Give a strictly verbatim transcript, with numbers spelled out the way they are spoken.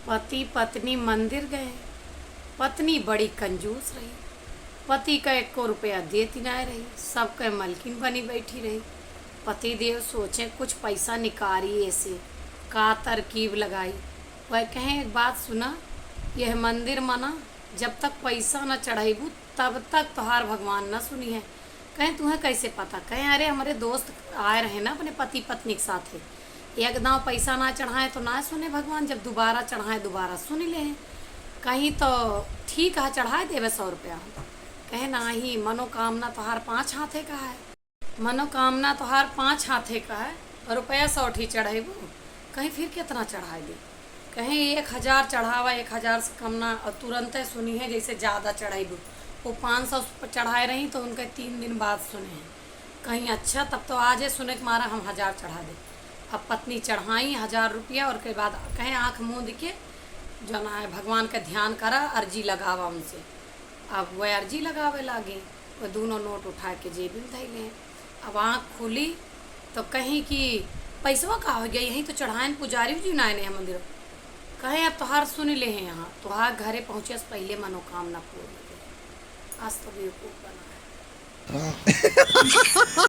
पति पत्नी मंदिर गए। पत्नी बड़ी कंजूस रही, पति का एको रुपया देती नाय रही, सबके मलकिन बनी बैठी रही। पति देव सोचे, कुछ पैसा निकारी ऐसे, का तरकीब लगाई। वह कहे, एक बात सुना, यह मंदिर मना, जब तक पैसा न चढ़ैबू, तब तक तोहार भगवान न सुनी है। कहे, तुहें कैसे पता? कहे, अरे, हमरे दोस्त आए रहे ना अपने पति पत्नी के साथे, एक दांव पैसा ना चढ़ाए तो ना सुने भगवान, जब दोबारा चढ़ाए, दोबारा सुन ले। कहीं तो ठीक है, चढ़ाए देवे सौ रुपया। कहे, नाही, मनोकामना तोहार पाँच हाथे का है, मनोकामना तोहार पाँच हाथे का है, और रुपया सौ ठी चढ़ेबू। कहीं फिर कितना चढ़ाए दे? कहे, एक हजार चढ़ावा, एक हजार से कम ना, और तुरंते सुनी है जैसे ज्यादा चढ़ेबू। वो पाँच सौ चढ़ाए रही तो उनके तीन दिन बाद सुने हैं। कहीं, अच्छा, तब तो आज है, सुने के मारा हम हजार चढ़ा दे। अब पत्नी चढ़ाई हजार रुपया, और के बाद कहे, आँख मूंद के जो ना है, भगवान का ध्यान करा, अर्जी लगावा उनसे। अब वह अर्जी लगावे लागी, वह दोनों नोट उठा के जेब में धई ले। अब आँख खुली तो कहीं कि पैसवा का हो गया, यहीं तो चढ़ाएन, पुजारी जी ना आए हैं मंदिर। कहे, अब तोहार सुन ले हैं, यहाँ तोहार घरे पहुँचे से पहले मनोकामना पूर्ण हो गई। आज तो बेवकूफ बना है।